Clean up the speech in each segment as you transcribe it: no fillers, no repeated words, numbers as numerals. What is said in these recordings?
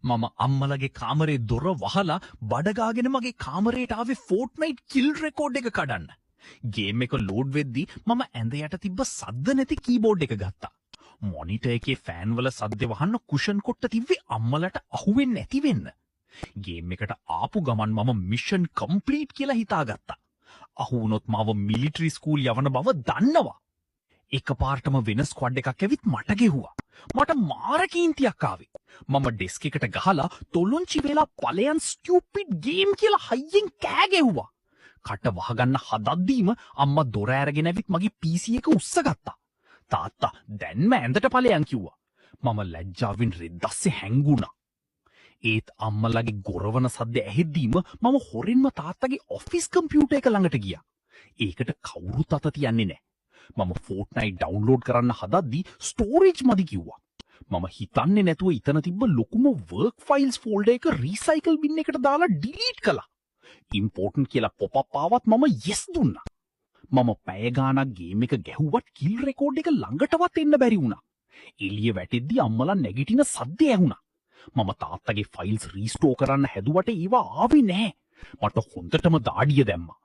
මම අම්මලගේ කාමරේ දොර වහලා බඩගාගෙන මගේ කාමරේට ආවේ ෆෝට්නයිට් කිල් රෙකෝඩ් එක කඩන්න. ගේම් එක ලෝඩ් වෙද්දි මම ඇඳ යට තිබ්බ සද්ද නැති කීබෝඩ් එක ගත්තා. මොනිටර් එකේ ෆෑන් වල සද්ද වහන්න කුෂන් කොට්ට තිබ්බේ අම්මලට අහුවෙන්නේ නැති වෙන්න. ගේම් එකට ආපු ගමන් මම මිෂන් කම්ප්ලීට් කියලා හිතාගත්තා. අහු වුණොත් මාව මිලිටරි ස්කූල් යවන බව දන්නවා. එකපාරටම වෙන ස්ක්වොඩ් එකක් ඇවිත් මට ගෙහුවා. මට මාර කේන්තියක් ආවේ. මම ඩෙස්ක් එකට ගහලා තොලොංචි වෙලා "පලයන් ස්ටියුපිඩ් ගේම්" කියලා හයියෙන් කෑ ගැහුවා. කට වහගන්න හදද්දීම අම්මා දොර ඇරගෙන ඇවිත් මගේ PC එක උස්සගත්තා. තාත්තා "දැන්ම ඇඳට ඵලයන්" කිව්වා. මම ලැජ්ජාවෙන් රෙද්ද අස්සේ හැංගුණා. ඒත් අම්මලගේ ගොරවන සද්ද ඇහෙද්දීම මම හොරෙන්ම තාත්තගේ ඔෆිස් කම්පියුටර් එක ළඟට ගියා. ඒකට කවුරුත් අත තියන්නේ නැහැ. මම ෆෝට්නයිට් ඩවුන්ලෝඩ් කරන්න හදද්දි ස්ටෝරේජ් මදි කිව්වා. මම හිතන්නේ නැතුව එතන තිබ්බ ලොකුම වර්ක් ෆයිල්ස් ෆෝල්ඩර් එක රීසයිකල් බින් එකට දාලා ඩිලීට් කළා. ඉම්පෝටන්ට් කියලා පොප් අප් ආවත් මම යෙස් දුන්නා. මම පැය ගාණක් ගේම් එක ගැහුවත් කිල් රෙකෝඩ් එක ළඟටවත් එන්න බැරි වුණා. එළිය වැටෙද්දි අම්මලා නැගිටින සද්දේ ඇහුණා. මම තාත්තගේ ෆයිල්ස් රීස්ටෝර් කරන්න හැදුවට ඒවා ආවේ නැහැ. මට හොඳටම දාඩිය දැම්මා.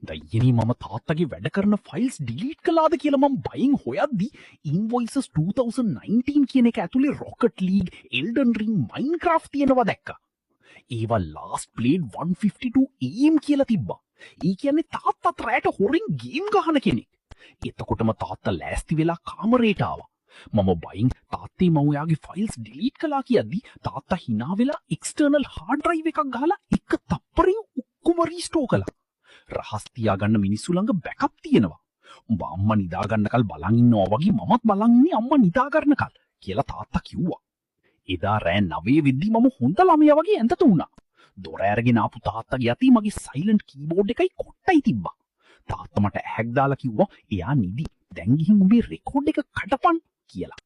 දයියනි, මම තාත්තගේ වැඩ කරන ෆයිල්ස් ඩිලීට් කළාද කියලා මම බයෙන් හොයද්දි ඉන්වොයිසස් 2019 කියන එක ඇතුලේ රොකට් ලීග්, එල්ඩන් රින්ග්, මයින්ක්‍රාෆ්ට් තියෙනවා දැක්කා. ඒවා ලාස්ට් ප්ලේඩ් 1:52 AM කියලා තිබ්බා. ඒ කියන්නේ තාත්තත් රැට හොරෙන් ගේම් ගහන කෙනෙක්. එතකොටම තාත්තා ලෑස්ති වෙලා කාමරේට ආවා. මම බයින් "තාත්තේ, මම ඔයාගේ ෆයිල්ස් ඩිලීට් කළා" කියද්දි තාත්තා හිනා වෙලා එක්ස්ටර්නල් හાર્ඩ් ඩ්‍රයිව් එකක් ගහලා එක තප්පරෙන් ඔක්කොම රීස්ටෝර් කළා. "රහස් තියාගන්න මිනිස්සු ළඟ බෑකප් තියෙනවා. උඹ අම්මා නිදා ගන්නකල් බලන් ඉන්නවා වගේ මමත් බලන් ඉන්නේ අම්මා නිදා ගන්නකල්" කියලා තාත්තා කිව්වා. එදා රෑ 9 වෙද්දි මම හොඳ ළමයා වගේ ඇඳට වුණා. දොර ඇරගෙන ආපු තාත්තගේ අතේ මගේ සයිලන්ට් කීබෝඩ් එකයි කොට්ටයි තිබ්බා. තාත්තා මට ඇහැක් දාලා කිව්වා, "එයා නිදි. දැන් ගිහින් උඹේ රෙකෝඩ් එක කඩපන්" කියලා.